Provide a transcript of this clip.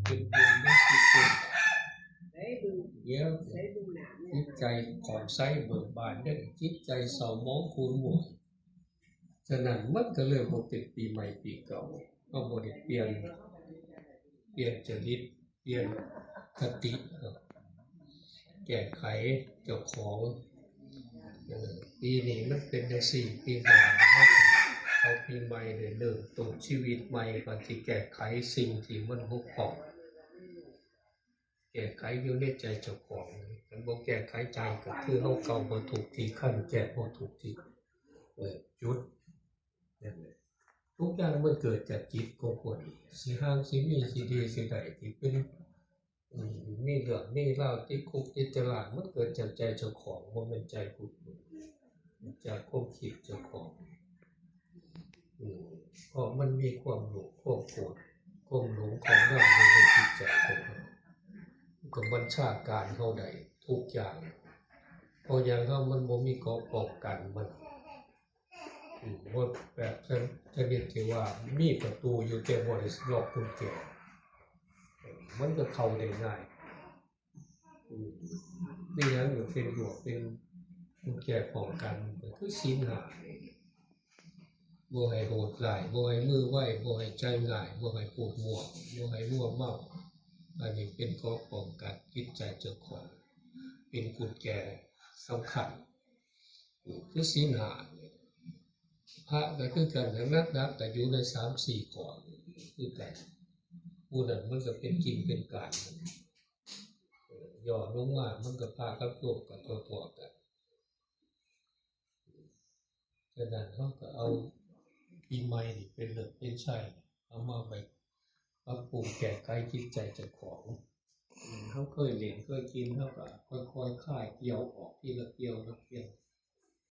ເປັນບຸນ ມັນຊິເປັນ ດຽວຈິດໃຈຜ່ອງໃສເບີກບານ ເດ້ ຈິດໃຈເສົ້າໝອງຂຸ່ນໝວຍ. ສະນັ້ນ ມັນກໍເລີຍບໍ່ເປັນປີໃໝ່ປີເກົ່າ. ເຮົາບໍ່ໄດ້ປ່ຽນ ປ່ຽນຈະລິດ ປ່ຽນຄະຕິ ແກ້ໄຂເຈົ້າຂອງ. ເອີ ປີນີ້ມັນເປັນຈັ່ງຊີ້ ປີໜ້າເຮົາເອົາປີໃໝ່ ໄດ້ເລີ່ມຕົ້ນຊີວິດໃໝ່ ກໍຊິແກ້ໄຂສິ່ງທີ່ມັນບົກຜ່ອງ ແກ້ໄຂຢູ່ໃນໃຈເຈົ້າຂອງ. ຄັນບໍ່ແກ້ໄຂໃຈ ກໍຄືເຮົາເກົາບໍ່ຖືກທີ່ ຄັນແກ້ບໍ່ຖືກທີ່ ເອີ ຈຸດ. ນັ້ນແຫຼະ ທຸກຢ່າງມັນເກີດຈາກຈິດຂອງຄົນ ຊິຮ່າງ ຊິມີ ຊິດີ ຊິໄດ້ ຊິເປັນ ອືມ ມີເລື່ອງມີລາວ ຕິດຄຸກຕິດຕາລາງ ມັນເກີດຈາກໃຈເຈົ້າຂອງ ບໍ່ແມ່ນໃຈຜູ້ອື່ນ ຈາກຄວາມຄິດເຈົ້າຂອງ. ອືມ ເພາະມັນມີຄວາມໂລບ ຄວາມໂກດ ຄວາມຫຼົງ ຄວາມງາມຢູ່ໃນຈິດໃຈຂອງເຮົາ ມັນກໍບັນຊາການເຮົາໄດ້ທຸກຢ່າງ ເພາະຢ່າງເຮົາມັນບໍ່ມີເກາະປ້ອງກັນມັນ. ອືມ ບໍ່ແບບຊະນິດທີ່ວ່າມີປະຕູຢູ່ແຕ່ບໍ່ໄດ້ລັອກກຸນແຈ ມັນກໍເຂົ້າໄດ້ງ່າຍ. ອືມ ມີຫຍັງກໍເປັນບົວກ ເປັນກຸນແຈປ້ອງກັນ ກໍຄືສິນຫ້ານີ້ ບໍ່ໃຫ້ໂຫດຮ້າຍ ບໍ່ໃຫ້ມືໄວ ບໍ່ໃຫ້ໃຈງ່າຍ ບໍ່ໃຫ້ພູດມົວ ບໍ່ໃຫ້ມົວເມົາ. ອັນນີ້ເປັນເກາະປ້ອງກັນຈິດໃຈເຈົ້າຂອງ ເປັນກຸນແຈສຳຄັນ. ຄືສິນຫ້າ ພະກໍຄືກັນ ໜັກໆກໍຢູ່ໃນສາມສີ່ຂໍ້ຄືກັນ. ຜູ້ນັ້ນມັນກໍເປັນກິນເປັນການ ຫຍໍ້ລົງມາ ມັນກໍພະກັບໂຍມກໍພໍໆກັນ. ສະນັ້ນເຮົາກໍເອົາປີໃໝ່ນີ້ເປັນເລິກເປັນໄຊ ເອົາມາໄປປັບປຸງແກ້ໄຂຈິດໃຈເຈົ້າຂອງ. ເຮົາເຄີຍຫຼິ້ນເຄີຍກິນ ເຮົາກໍຄ່ອຍໆຄາຍກ່ຽວອອກທີລະກ່ຽວລະກ່ຽວ